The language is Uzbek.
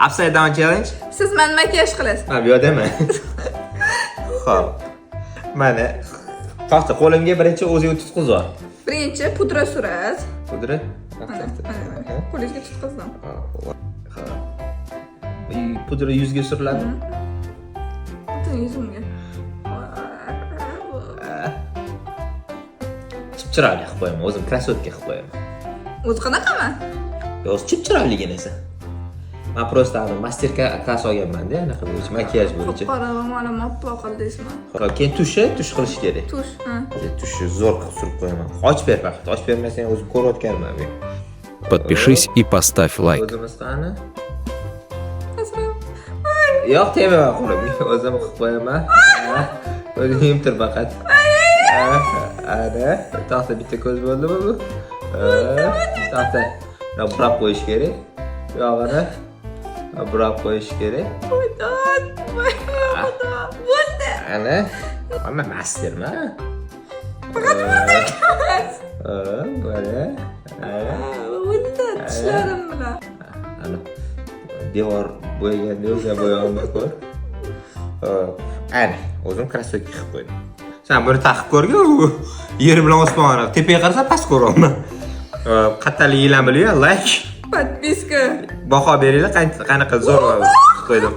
Upside down challenge. Siz mani makiyaj qilasiz. Ha, bu yoqdami? Xo'p. Mana to'xta, qo'limga birinchi o'zingga tutqizib ol. Birinchi pudra surasiz. Pudra. Mana, mana, mana. Qo'lingizga tutqizdim. Xo'p. Pudra yuzga suriladi. Butun yuzimga. Chip chiroyli qilib qo'yaman, o'zim красотка qilib qo'yaman. O'zi qanaqaman? Yo'q, chip chiroyligini. Man просто ani мастер класс olganman-da, anaqa bo'yicha, makiyaj bo'yicha. Qora ro'molim oppoq qildingizmi? Xo'p, keyin тушь, тушь qilish kerak. Тушь, ha. Тушь ni zo'r qilib surib qo'yaman. Ochib ber faqat, ochib bermasang, o'zim ko'rayotganman bu. Подпишись и поставь лайк. O'zimiz qani? Asrab. Yo'q, tegmayman qo'limga. O'zim qilib qo'yaman. Ha, o'zing yeb tur faqat. Ha, ana, to'xta, bitta ko'z bo'ldimi bu? Ha, to'xta. Buni burab qo'yish kerak. Bu yog'ini burab qo'yish kerak. Voy dod, voy Xudo. Bo'ldi. Ana, hamma masterman. Faqat bo'ldi emas. Ha, mana. Ha. Bo'ldi tishlarim bilan. Ana, devor bo'yaganda o'zim bo'yolmay ko'r. Hop, ana, o'zim красотка qilib qo'ydim. Sen buni taqib ko'rgin, u yer bilan osmon, tepaga qarasa, past ko'ryapman. Hop, qattaliginglarni bilinglar, like, Подписка. Baho beringlar, qanaqa zo'r qilib qo'ydim.